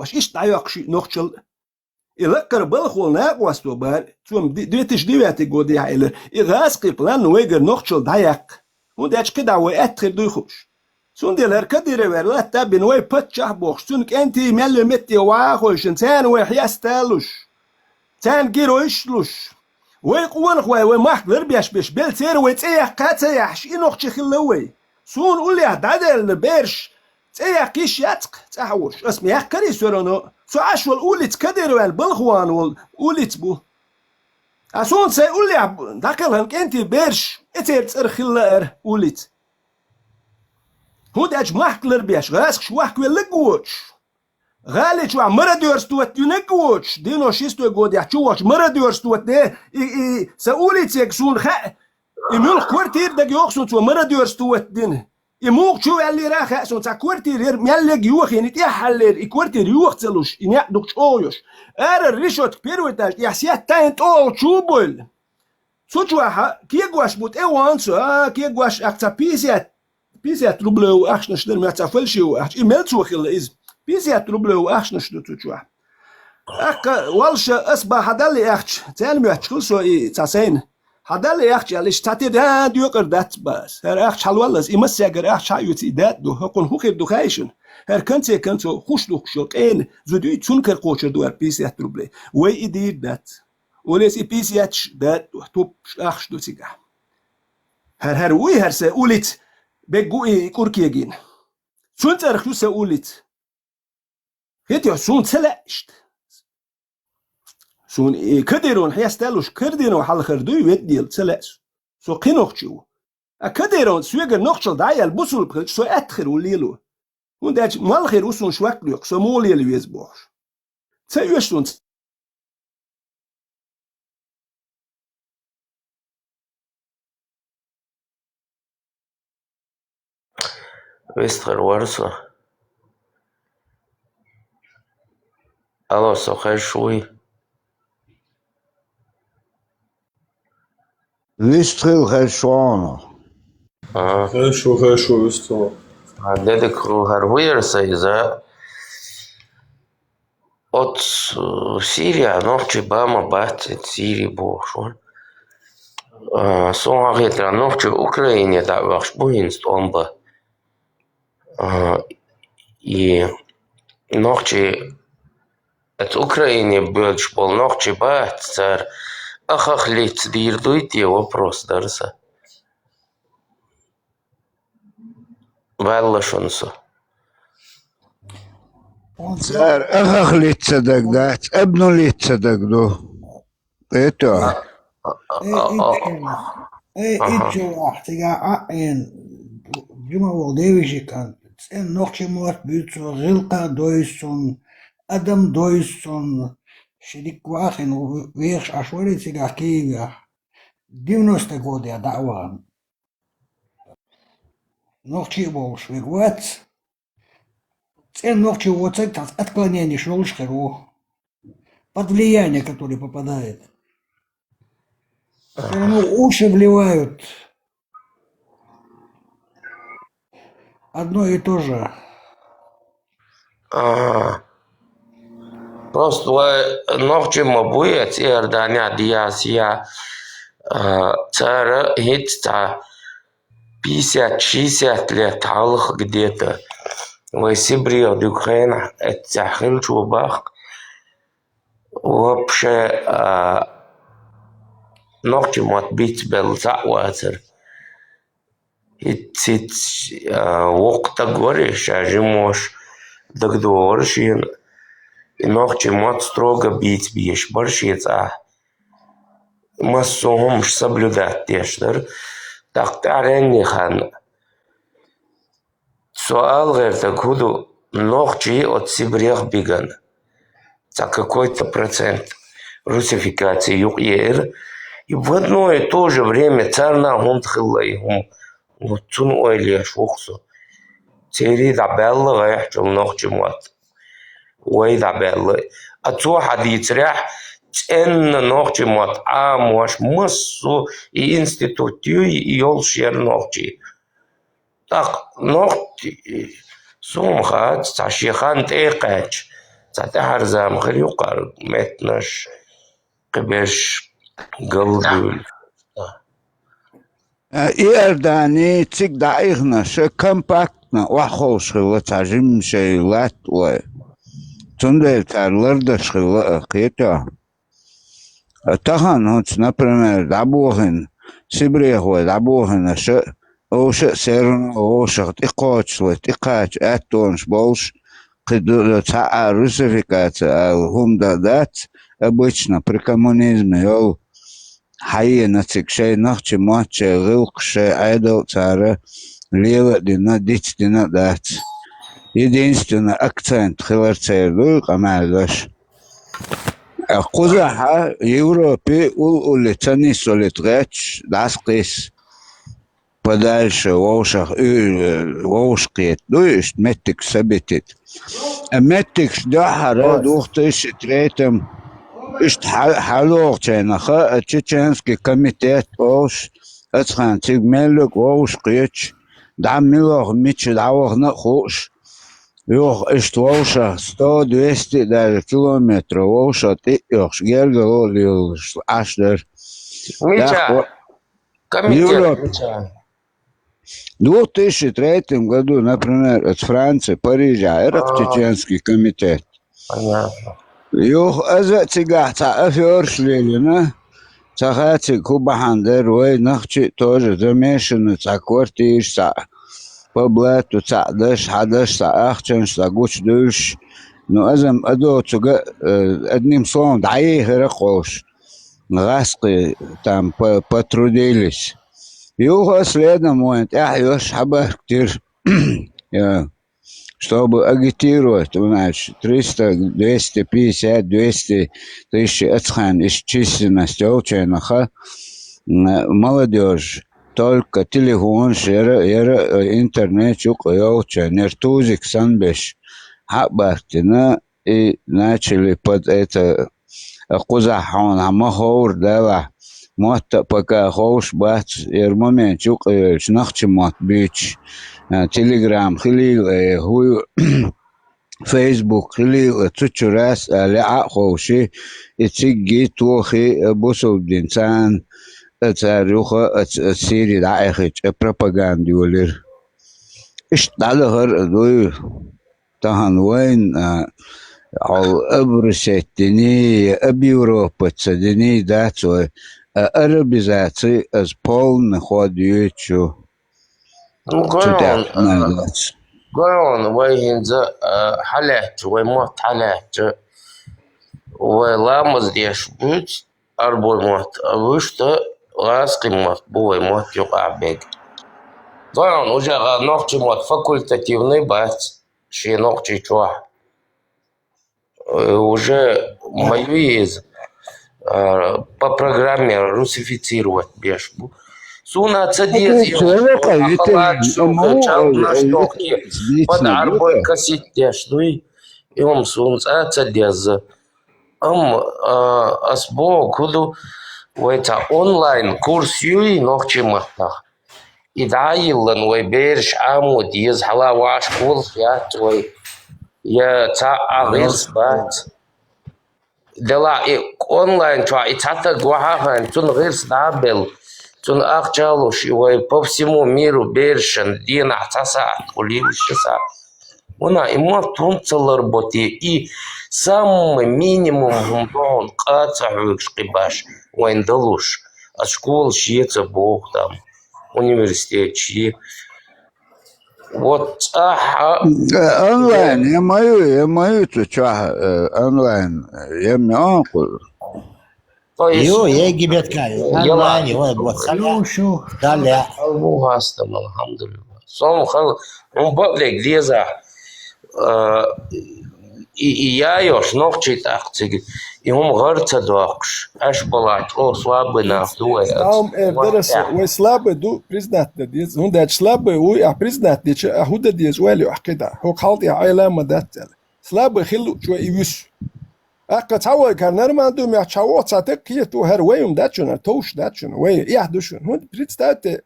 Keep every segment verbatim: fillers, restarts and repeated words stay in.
Баш иштта дӀайоккхуш нохчалла. И лаккхара балхаволу накъосто бара, цо-м ди-, две тысячи девятый годехь элира, и гӀазкхийн план вайгара нохчалла дӀаяккха. ХӀунда аьлча кхидӀа вай аьтта хир дуй хууш. Цундела хӀара Кадыровера латта а бина вай паччахь а бохуш, цуьнан кӀентий мел йо метте ваха а хойшина, царна вай хьеста а луш, царна геройш а луш, вай къонахой, вай махка ларбеш берш белла, церан вай цӀе яккха а ца яхьаш, и нохчи хилла вай. Суна уллехь дӀадаьлла бераш цӀе яккха йиш яц-кх цӀахь а волуш. Ас ма яьккхарий всё равно. Со Ӏаш волу улица Кадыровна балхаван волу улица бу. Ткъа суна сайн уллехь дӀакхелхина кӀентий бераш, и церан цӀарах хилла ара улица. ХӀунда аьлча махка ларбеш, гӀазкхаш вахкавелларг а воцуш, гӀали чохь мародёрствовать динарг а воцуш, девяносто шестой годехь чу вахча мародёрствовать де, и, и, сан улицега суна хаьа, и муьлха квартира дага йоху суна цо мародёрствовать дина. И муха чу ваьллера а хаьа суна, цхьа квартира яра меллега йохийна, и тӀаьххьаллера, и квартира йоха ца луш, и неӀ дукха чӀогӀа йолуш. Арара решётка первый этаж тӀехь сеттайна тӀогӀа чу а бевлла. Цу чохь кегош бу тӀе вахана со, а, кегош ахь цхьа пятьдесят, пятьдесят рублёвый ахчанаш дара, моьтту цхьа фальшивый ахча. И мел цо хилла иза? Пятьдесят рублёвый ахчанаш ду цу чохь. ТӀаккха валша ас бан хьадалла и ахча, царна моьттуш хилла со и цхьа сайна. Хьадалла и ахча аьлла, иштта цхьа тера а доькъур дац бан ас. ХӀара ахча хьалаваллалц, и массаьргара ахча хьа а оьций даьтта ду, хӀокхунна хӀун хир ду хаьий шуна? ХӀара конце концов хуш духкуш йолу къена зуда юй, цунна кара кхочур ду хӀара пятьдесят рублей. Вай и дийр дац. Олеса и пятьдесят даьтта ду, туппаш ахча ду цигахь. ХӀара, хӀара вуй хӀара сан улица, беггу и кӀур кегийна. Цуьнан цӀарах ю сан улица. ХӀетте, суна ца лаьа иштта. Суна и Кадыровна хьеста а луш, Кадыров хьалхара дуй, ведда дела, ца лаьа суна. Со кхин нохчи ву. А Кадыровна соьгара нохчалла дӀа а яьлла, бусулба хилча, со аьтта хир ву лело. ХӀунда аьлча мала хир ву суна шок лоькху, со муха лела веза бохуш. Ца оьшу суна. Вистхир вара со. Алло, со хезаш вуй? Вистхил хезаш ву хьуна. А. Хезаш ву, хезаш ву, вистхил. А, дедик хӀу хӀара ву яра сан иза? Оцу, э, Сирия нохчий ба ма бац, это Сири бохуш вара. А, суна хетарехь, нохчий Украине дӀа а вахаш бу хӀинца тӀом бан. А, и нохчий, оцу Украине боьлча болу нохчий бац, цара ахахлица дийр дуй те, вопрос дара сан. Ваьлла шуна со. Цара ахахлица даг дац, обнулиться даг ду. Это. Эй, итт чувахь, цига а эн, жима вол девижи кан, цӀен нохчий мотт буьйцу, гӀилкха дойсун, адам дойсун, ши дикка вахина вехаш Ӏаш вари цигахь Киевехь. Девяносто годехь дӀа а вахана. Нохчий а бовлуш верг вац. ЦӀен нохчий воцург тхьаца отклонениеш йолуш хир ву. Под влияние, которое попадает. Всё равно уши вливают. Одно и то же. Ага. Просто вай нохчий ма буй, Иорданехь, Диасия, а, цара хӀинца цхьа пятьдесят-шестьдесят лет хьалха где-то. Вай Сибрех дуьгу хенахь эццехь хилчо бахка. Вообще, а, нохчий мотт бицбелла цхьаъ вацара. ХӀиц-, хӀиц, а, воккха стаг вара, ша жимош дагадогӀура шена. И нохчий мотт строго бийца безаш бара шен цӀахь. Массо а хӀумаш соблюдать деш дара. ТӀаккха тӀаьхьаренний ханна. Со ала гӀертарг хӀун ду, нохчий оцу Сибрех бигана. Цхьа какой-то процент русификации юкъаеара. И в одно и то же время царна хӀунда хилла и хӀума, вот цунна ойла еш ву-кх со. Церий дӀабаьлла гӀехьчул нохчий мотт. Вай дӀабаьлла. А цо хьадийцарехь, цӀенна нохчий мотт Ӏамош массо а и институт юй, и йолуш яра нохчий. ТӀаккха нохчий, суна хац, цхьа шен хан тӀе а кхаьчча, Цхьа тӀехьарза ма хир юкъара меттанаш, кхиберш, галдуьйла. Э, Иордани цига дӀаихнаша компактно охьаховш хилла цхьа жимма шоай латта вай. Цундела цара лардаш хилла, а, кхетахь. Э, тахана хӀинца, например, дӀабохийна, Сибрехой дӀабохийна аша, уьш а серано вовшах тӀекхочуш, тӀекхача аьттонаш болуш, кхин ду-, цхьа а русификация ала хӀума дан дац, обычно при коммунизме йолу. Хьаена цига шайн нохчийн мотт, шайн гӀиллакхаш, шайн Ӏедал цара лела а дина, диц дина а дац. Единственный акцент хилар церан дуй, къамел деш. Кхузахь Европе уллули ца нисвалийта гӀерташ дӀасакхийса. Подальше вовшах, уь-, вовшахкхета дуй, иштта меттигаш сабитийта. Э, меттигаш дуьххьара двух тысячи третьем иштта хьа-, хьалогӀучу хенахь, э, чеченский комитет олуш, оцу хенахь цига меллиг вовшахкхеташ, дӀа милох мича дӀавахана а хууш, юха иштта вовшах сто, двести даже километров вовшах тӀе а йохуш, гергарло а лелош Ӏаш дара. Мича? Комитет Европа. Мича? Двух тысячи третьем году, например, оцу Франции, Парижехь яра-кх чеченский комитет. Понятно. Юха аза а цигахь цхьа афераш лелийна, ца хаьа цига хӀун бахьана дара, вай нохчий тоже замешаны, цхьа квартираш, цхьа по блату, цхьа даш, хьан даш, цхьа ахчанаш, цхьа гучудуьйлуш. Ну, азам а доцуга, э, одним словом, дӀаехира-кх вовш. ГӀаскхий там по-, потрудились. Юха следом вайн тӀаьхьа йош хьабахкатира, э, чтобы агитировать, значит, триста, двести пятьдесят, двести тысяч оцу хенахь иштта численность йолчу хенахь, м, молодёжь, только телефонаш яра, яра, э, интернет юкъа йолчу хенахь, яра тузик санна беш, хьа а бахкина, и начали под это, кхузахь хьуна ма ховра делахь, мотт а пока ховш бац, яра момент юкъа йолчу нохчийн мотт буьйцуш, а, Telegram хилийла, э, хӀу ю, Facebook хилийла, цу чуьра ас а лаьа а ховший, и циггий тохий, а, бусалба дин царна, а, цара юха, а, ц-, а, Сири дӀаэхича, а, пропаганда йолийра. Иштта дӀадахар а дуй. Тахана вайна, а, хьол обрусетдиний, объевропатца диний дац вай, а арабизаций аса полный ход йоьцуш ю. Ну, цу тӀехь а дац. Гойон, вай хӀинца, а, хьалаьттача, вай мотт хьалаьттача, вай ламаз деш буьйцу арбой мотт, а вуьшта гӀазкхий мотт бу вай мотт юкъахь бега. Гойон, уже гӀа нохчийн мотт факультативный бац. Шен нохчий чохь. Э, уже ма ю иза, э, по программе русифицировать беш бу. Суна ца деза, халачу, чалнаш тохке, под арбой косить деш дуй. И хӀума суна цкъа ца деза. Амма, а, ас боху хӀун ду, вай цхьа онлайн курс юй нохчийн маттахь. И дӀа а йиллина, вай бераш Ӏамо деза, хьала ваьш кхоллаш яц вай, я цхьа а гӀирс бац. Делахь и онлайн чохь и цхьа стаг вахьа а хьайна, цунна гӀирс дӀа а белла, цунна ахча а луш, и вай по всему миру берашна денахь цхьа сахьт хуьлийла, ши сахьт. Вана, и мотт хӀунда ца ларбо те, и самый минимум хӀума ду хьуна къа ца хьоьгуш кхин баш вайна далуш. Ас школаш е ца боху там, университеташ е. Вот цӀахь а. Э, онлайн, я ма ю, я ма ю цу чохь, э, онлайн, я ма ю. То есть, ю, египетская, я онлайн, ладно. Ой, вот, ю, шу. Да, ля. Аллаху астам, алхамдулилла. Сом хал, он баблик деза, э, и, и я йош, нохчий тӀаккха цига, и хӀума гӀар ца доккхуш, аш бала чӀо слабый нах ду вай. Там, э, вай дараса, тӀаккха. Вай слабый ду, признать да деза. ХӀунда аьлча слабый вуй, а признать деча, а хӀун да деза, вай ле, ахь кхида. ХӀокху хьал тӀехь Ӏела ма дац аьлла. Слабый хилла чӀо и вуьсу. Аккха цхьа вай кара нормально ду, мехь чхьа вогӀу цхьа текхе ту, хӀара вай хӀума дац шуна, товш дац шуна, вай эхь ду шуна. ХӀунда представьте,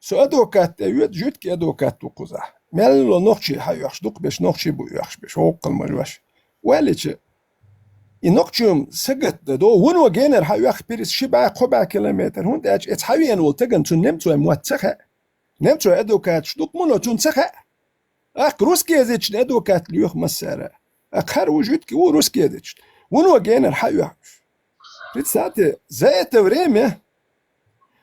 со адвокат тӀе йоьду, жуьгтий адвокат ву кхузахь. Мелло нохчий хьаоьхуш, дукха беш нохчий бу оьхуш беш, воккхал ма жош. валича, и нохчо-м сагатдо, вуно генара хьаоьху пресса ши бӀаь, кхо бӀаь километр, хӀунда аьлча эца хьавена волу тагана цунна немцойн мотт ца хаьа. Немцойн адвокаташ дукха ма ло цунна ца хаьа. ТӀаккха русскоязычный адвокат лоьху массара. ТӀаккха хӀара ву жуьгтиг ву русскоязычный. Вуно генара хьаоьхуш. Представьте, за это время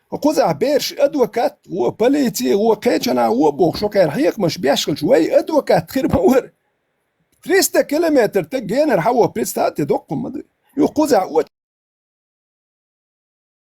кхузахь бераш адвокат а, полици а, кхечанхьа а бохуш, шо кхара хьехамаш беш хилча, вай адвокат хир ма вара. Триста километр таг генара хьавогӀу, представьте, доккха ма ду. Юха кхузахь